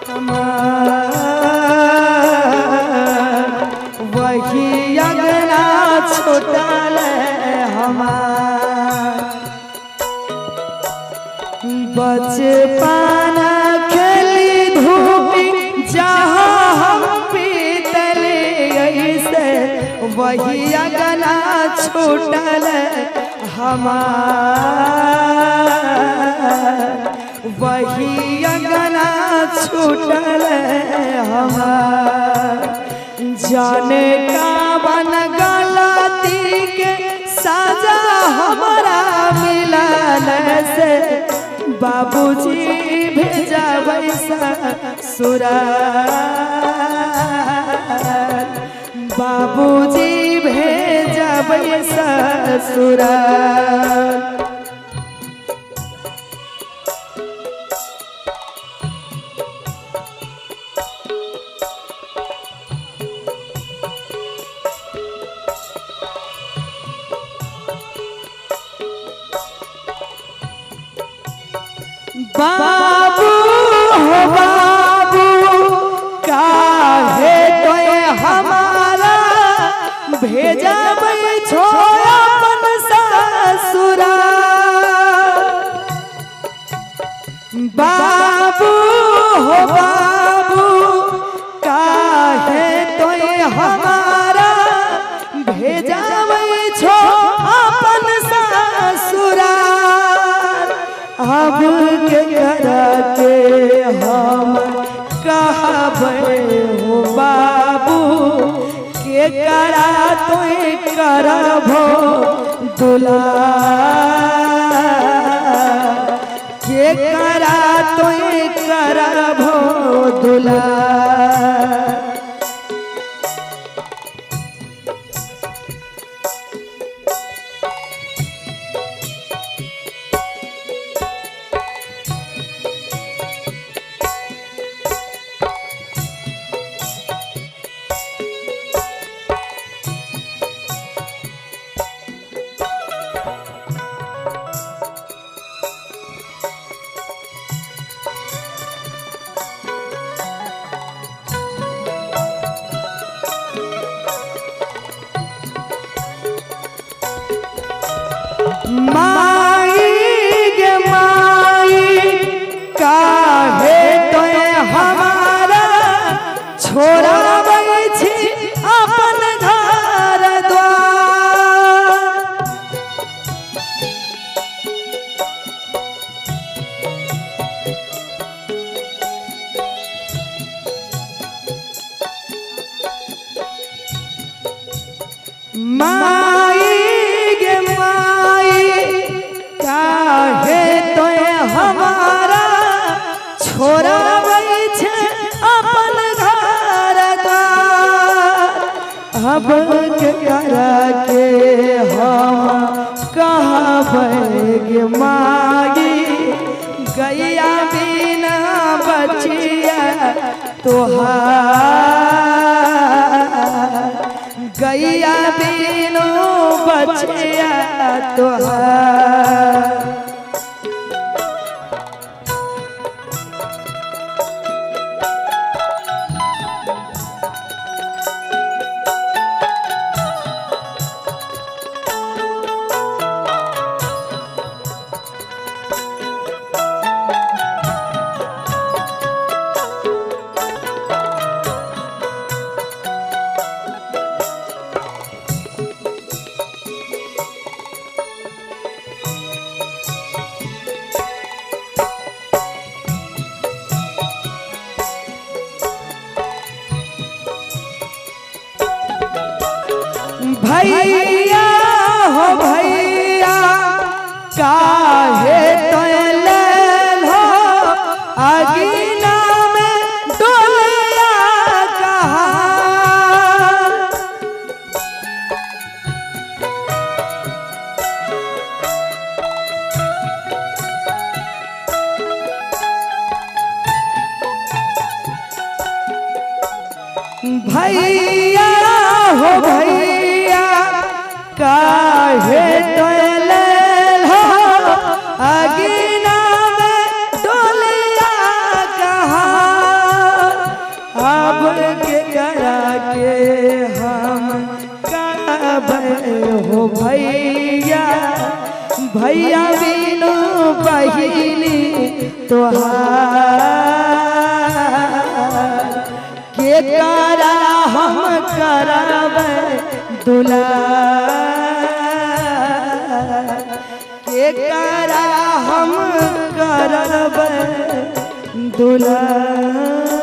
हमार, वही अंगना छूटल हमार। बचपन खेली धूपी जहाँ हम पीतल ऐसे, वही अंगना छूटल हमार, वही अंगना छूटल हमार। जाने का बन गलती के सजा हमारा मिलल से, बाबूजी भेजा ससुराल, बाबूजी भेजा ससुराल। बाबू हो बाबू काहे तो हमारा भेजा छो अपन ससुराल। बाबू हो बाबू काहे तो हमारा भेजा छो अपन ससुराल। अब के करके हम कहबे हो बाबू, के करा तो करबो दुलार, के करा तो करबो दुलार। माई गे माई काहे तो हमारा छोड़ाबै छी अपन घर द्वार। माई गे माई काहे तो हमारा छोड़ाबै छे अपन घर द्वार। अब के करके हम कहबै गे माई, गैया बिना बचिया तोहार, गैया बिनु बचिया तोहार। भैया हो भैया काहे तो लेल हो अगिना में डोलिया कहार। भैया हो भैया काहे तो लेल हो अगिना में डोलिया कहार। के करा के हम कहबै हो भैया, भैया बिनु बहिनी तोहार के करा हम करबै दुलार, के करा हम करबै दुलार।